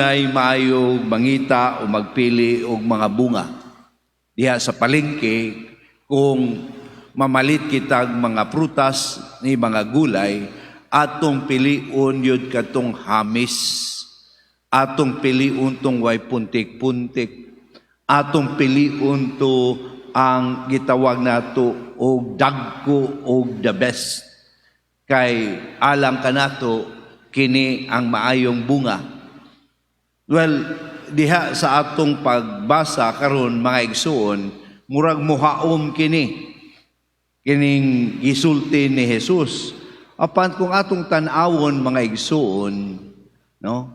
Ay maayo mangita o magpili og mga bunga. Diha sa palengke, kung mamalit kitag mga prutas ni mga gulay, atong piliun yun katong hamis. Atong piliun tong way puntik-puntik. Atong piliun to ang gitawag nato og dagko og the best. Kay alang kanato kini ang maayong bunga. Well, diha sa atong pagbasa karon, mga igsuon, murag muhaom kini. Kining gisulti ni Jesus. Apan kung atong tan-awon, mga igsuon, no?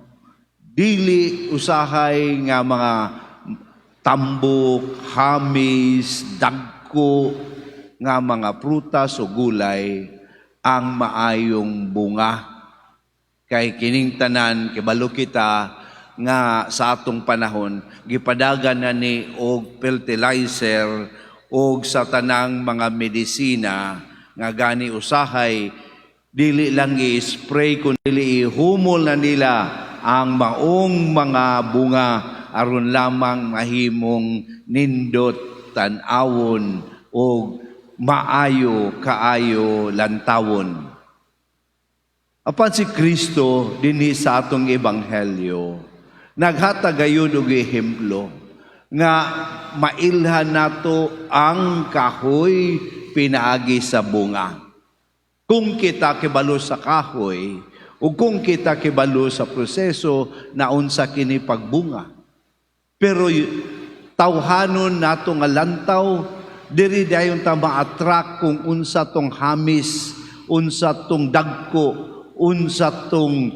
Dili usahay nga mga tambok, hamis, dagko nga mga prutas o gulay ang maayong bunga. Kay kining tanan, kibalo kita nga sa atong panahon gipadagan na ni og fertilizer og sa tanang mga medisina nga gani usahay dili lang i-spray kundi ihumol na nila ang maong mga bunga aron lamang mahimong nindot tan-awon og maayo kaayo lantawon. Apan si Kristo dinhi sa atong ebanghelyo, naghatag gayud og ehemplo nga mailhan nato ang kahoy pinaagi sa bunga. Kung kita kibalo sa kahoy ug kung kita kibalo sa proseso na unsa kini pagbunga. Pero tawhanon nato nga lantaw, diri dayon ta ma-attract kung unsa tong hamis, unsa tong dagko, unsa tong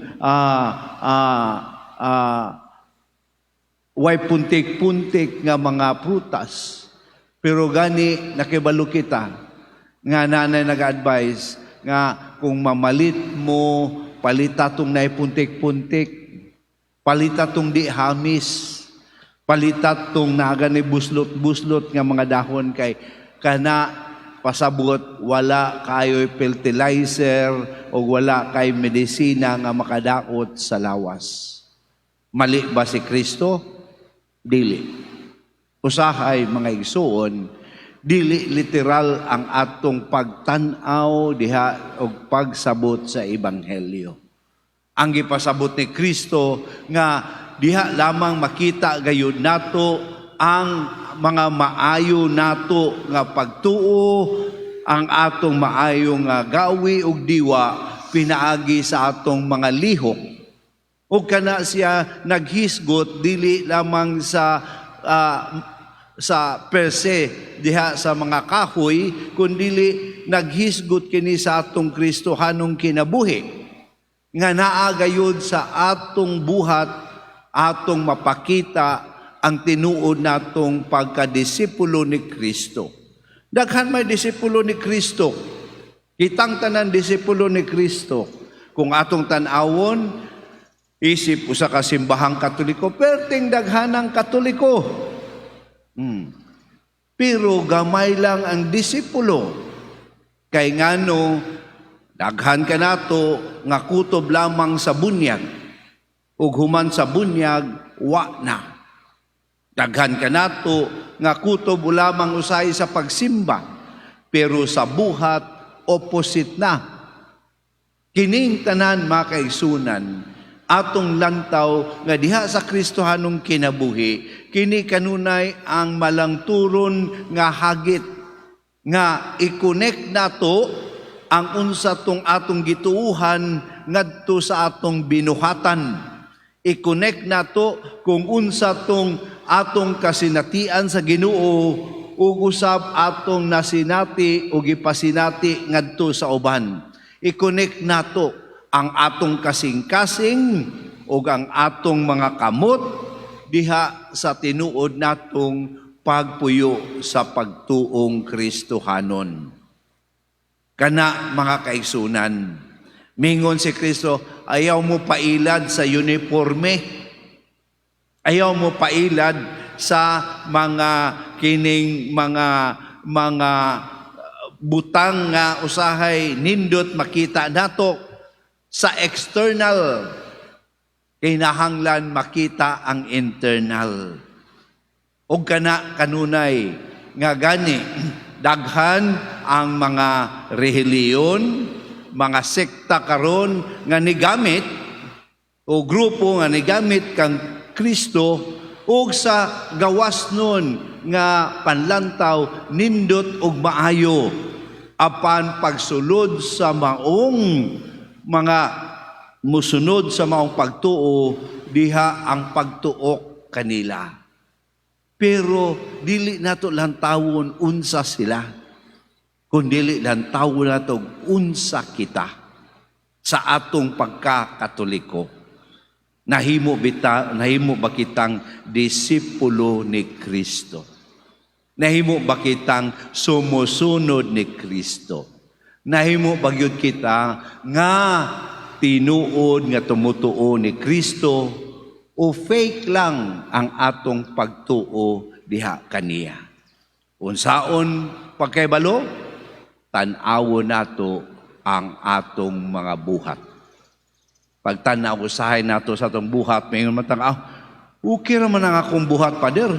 way puntik-puntik nga mga prutas. Pero gani nakibalo kita nga nanay nag-advise nga kung mamalit mo, palita tong naay puntik-puntik, palita tong di hamis, palita tong naa gani buslot-buslot nga mga dahon, kay kana pasabot wala kayo'y fertilizer o wala kay medisina nga makadaot sa lawas. Mali ba si Kristo? Dili. Usahay, mga igsuon, dili literal ang atong pagtan-aw diha og pagsabot sa ebanghelyo. Ang gipasabot ni Kristo nga diha lamang makita gayud nato ang mga maayo nato nga pagtuo, ang atong maayo nga gawi ug diwa pinaagi sa atong mga lihok. Ug kana siya naghisgot dili lamang sa per se diha sa mga kahoy, kundili naghisgot kini sa atong Kristohanong kinabuhi nga naa gayud sa atong buhat atong mapakita ang tinuod natong pagkadisipulo ni Kristo. Daghan may disipulo ni Kristo. Kitang tanan disipulo ni Kristo. Kung atong tan-awon, isip usa ka simbahang Katoliko, perting daghanang Katoliko. Pero gamay lang ang disipulo. Kay ngano, daghan kanato nga kutob lamang sa bunyag. Ug human sa bunyag, wa na. Daghan kanato nga kutob lamang usahay sa pagsimba. Pero sa buhat, opposite na. Kining tanan, mga kaigsunan, atong lantaw nga diha sa Kristohanong kinabuhi, kini kanunay ang malangturon nga hagit nga i-connect nato ang unsa tong atong gituuhan ngadto sa atong binuhatan. I-connect nato kung unsa tong atong kasinatian sa Ginoo ug usab atong nasinati o gipasinati ngadto sa uban. I-connect nato ang atong kasing-kasing ug ang atong mga kamot diha sa tinuod natong pagpuyo sa pagtuong Kristohanon. Kana, mga kaigsunan, mingon si Kristo, ayaw mo pailad sa uniforme. Ayaw mo pailad sa mga kining mga butang nga usahay nindot makita nato sa external. Kinahanglan makita ang internal. Og kana kanunay nga gani daghan ang mga relihiyon, mga sekta karon nga nigamit o grupo nga nigamit kang Kristo ug sa gawas nun nga panlantaw nindot og maayo, apan pagsulod sa maong mga musunod sa maong pagtuo, diha ang pagtuok kanila. Pero dili nato lantawon unsa sila, kun dili lantawon nato unsa kita sa atong pagkakatoliko. Nahimo bita, nahimo ba kitang disipulo ni Kristo? Nahimo ba kitang sumusunod ni Kristo? Nahimo ba gyud kita nga tinuod nga tumutuo ni Kristo o fake lang ang atong pagtuo diha kaniya? Unsaon pagkaybalo? Tan-awon nato ang atong mga buhat. Pagtanaw usahay nato sa atong buhat, mayon matang, "Ah, okay raman ang akong buhat, Pader.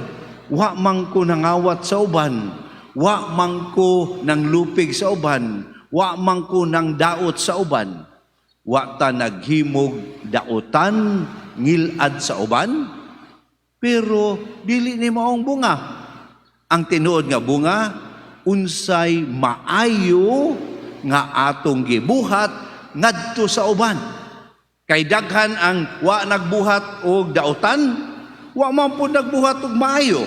Wa man ko nangawat sa uban. Wa man ko nang lupig sa uban. Wa man ko nang daot sa uban." Wa ta naghimog dautan, ngilad sa uban, pero dili ni maong bunga. Ang tinuod nga bunga, unsay maayo nga atong gibuhat ngadto sa uban. Kay daghan ang wa nagbuhat og dautan, wa man pud nagbuhat og maayo.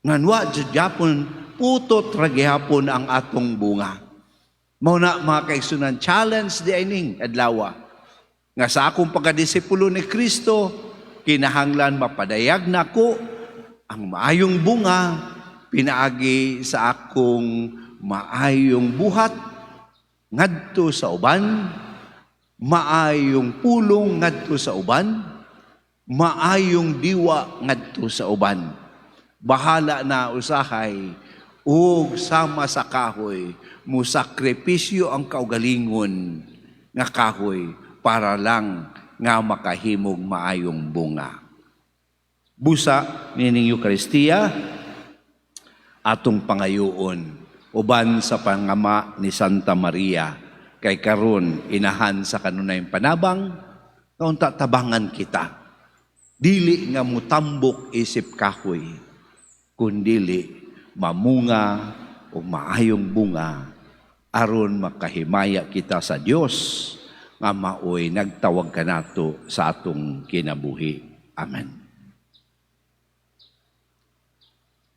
Ngan wa jud gyapon, putot ra gihapon ang atong bunga. Mao na, mga kaigsunan, challenge di ining adlaw. Nga sa akong pagkadisipulo ni Kristo, kinahanglan mapadayag nako ang maayong bunga pinaagi sa akong maayong buhat ngadto sa uban, maayong pulong ngadto sa uban, maayong diwa ngadto sa uban. Bahala na usahay ug sama sa kahoy, musakripisyo ang kaugalingon nga kahoy para lang nga makahimog maayong bunga. Busa nining Eukaristiya, atong pangayoon uban sa pangama ni Santa Maria, kay karon inahan sa kanunayng panabang, kaunta tabangan kita dili nga mutambok isip kahoy, kundili mamunga o maayong bunga aron makahimaya kita sa Dios nga maoy nagtawag kanato sa atong kinabuhi. Amen.